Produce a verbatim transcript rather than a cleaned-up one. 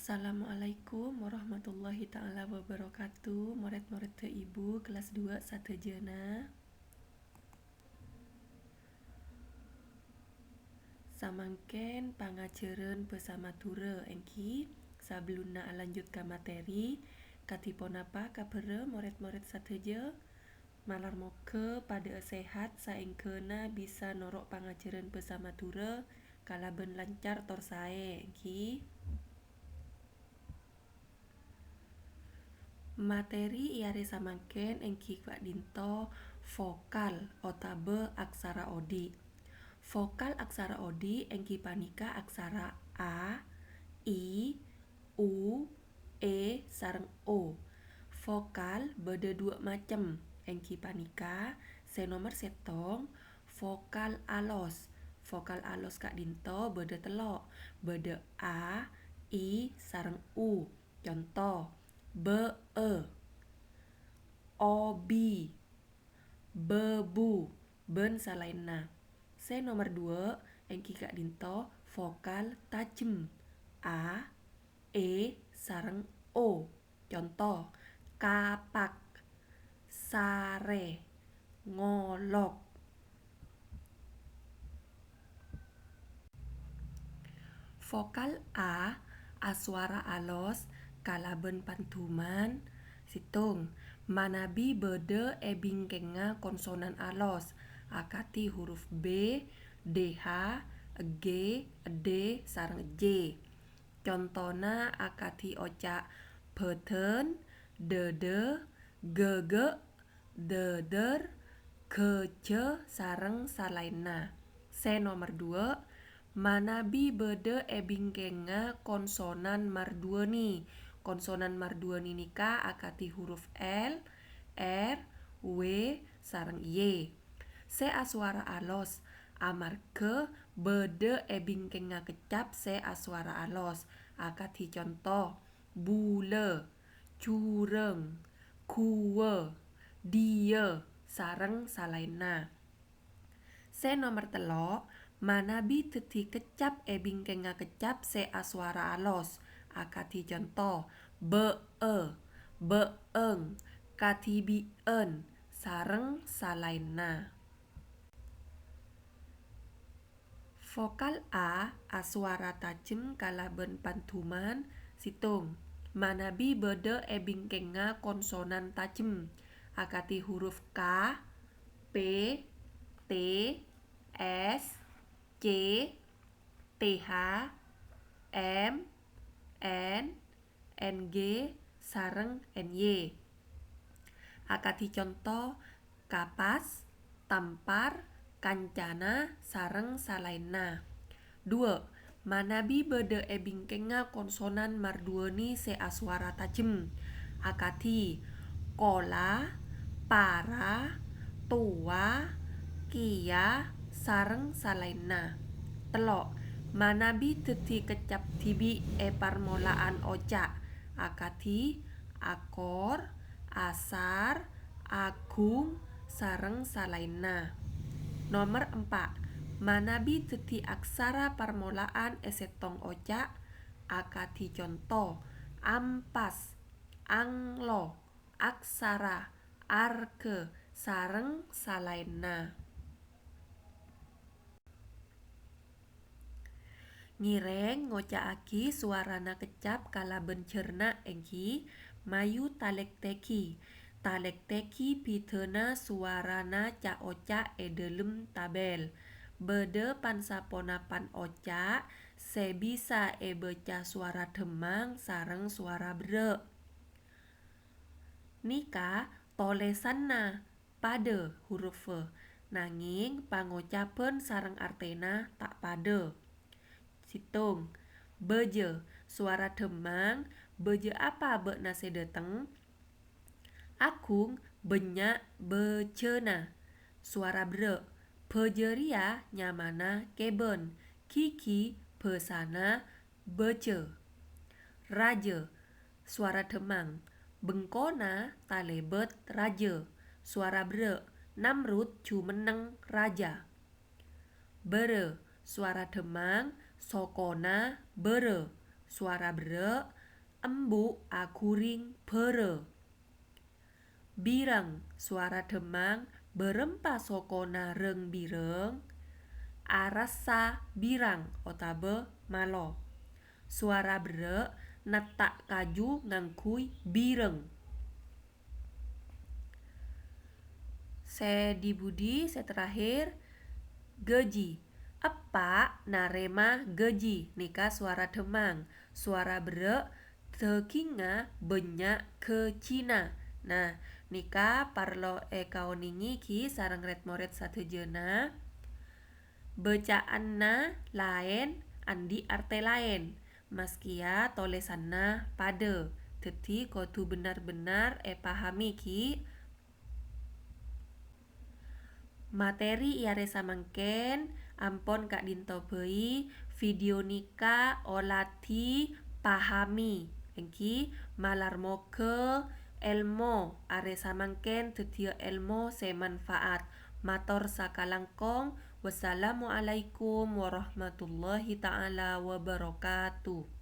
Assalamualaikum warahmatullahi ta'ala wabarakatuh. Morèd-morèdda Ibu kelas dua sadhâjâna. Samangkèn pangajhârân bhâsa Madhurâ, èngghi. Sabellunna alanjut ka materi, kadhi ponapa kabhârrâ morèd-morèd sadhâjâ? Malar moghâ padhâ'â sehat saèngghâna bisa noro' pangajhârân bhâsa Madhurâ kalabân lancar tor saè, èngghi. Materi è arè samangkèn èngghi ka'dinto vokal otabâ aksara odi'. Vokal aksara odi' èngghi panèka aksara a, i, u, e, sareng o. Vokal bâdâ duwâ' macem, èngghi panèka sè nomer sèttong, vokal alos. Vokal alos ka'dinto bâdâ tello', bâdâ a, i, sareng u. Conto, bâ'â, obi, bâbu, bân salaènna. Sè nomer duwâ' èngghi ka'dinto vokal tajhem, a, e, sareng o. Conto, kapak, sarè, ngolok. Vokal a aswara alos kalabân panduman, sèttong, manabi bâdâ è bingkèngnga konsonan alos, akadhi huruf b, d h, g, d, sareng j. Contona akadhi oca' bâdân, dâdâ, ghâghâ', dâdâr, ghâjâ, sareng salaènna. Sè nomer duwâ', manabi bâdâ è bingkèngnga konsonan marduwâni. Konsonan marduwâni nèka akadhi huruf L, R, W, sareng Y. Sè aswara alos, amarghâ bâdâ è bingkèngnga keccap sè aswara alos, akadhi conto, bulâ, jurâng, ghuwâ, diyâ, sareng salaènna. Sè nomer tello', manabi dhâddhi keccap è bingkèngnga keccap sè aswara alos, akadhi conto, bâ'â, bâ'âng, kadhibi'ân, sareng salaènna. Vokal A aswara tajhem kalabân panduman, sèttong. Manabi bâdâ è bingkèngnga konsonan tajhem, akadhi huruf K, P, T, S, C, T H, M, N, N G, sareng N Y. Akadhi conto, kapas, tampar, kancana, sareng salaènna. Duwâ', manabi bâdâ è bingkèngnga konsonan marduwâni sè aswara tajhem, akadhi kola, para, towa, kèya, sareng salaènna. Tello', manabi dhâddhi keccap dhibi' è parmola'an oca', akadhi akor, asar, aghung, sareng salaènna. Nomer empa', manabi dhâddhi aksara parmola'an è sèttong oca', akadhi conto, ampas, anglo, aksara, arghâ, sareng salaènna. Ngèrèng ngoca'aghi sowarana keccap kalabân jhârna èngghi, mayu talèktèghi. Talèktèghi bhidhâna sowarana ca'-oca' è dhâlem tabel. Bâdâ pan-saponapan oca' sè bisa èbâca sowara dhemmang sareng sowara berrâ'. Nèka tolèsanna padâ hurufa, nangèng pangocabhân sareng artèna ta' padâ. Sèttong, bâjâ, sowara dhemmang, bâjâ apa bâ'na sè dâteng? Aghung, bânnya' bâjâna. Sowara berrâ', bâjâ rèya nyamana kèbân, ghighi bhâsana bâjâ. Rajâ, sowara dhemmang, bengkona talèbât rajâ. Sowara berrâ', Namrud jumenneng rajâ. Bârâ, sowara dhemmang, sokona bârâ. Sowara berrâ', embu' aghuring bârâ. Birâng, sowara dhâmmang bârâmpa sokona râng-birâng, arassa birang otabâ malo. Sowara berrâ' netta' kaju ngangghuy birâng. Sè dhi-budhi, sè terakhir, ghâji. Eppa' narèma ghâji, nèka sowara dhâmmang. Sowara berrâ' dhâghingnga bânnya' ghâjina. Nah, nèka parlo èkaonèngè ghi sareng rèd-morèd sadhâjâna. Bâca'anna laèn, andi' artè laèn. Maskèya tolèsanna padâ. Dhâddhi kodhu bhennar-bhennar èpahamè ghi. Materi è arè samangkèn ampon ka'dinto bhâi, video nèka oladhi, pahami, èngghi malar moghâ èlmo arè samangkèn dhâddhiyâ èlmo sè manfaat. Mator sakalangkong, wassalamualaikum warahmatullahi ta'ala wabarakatuh.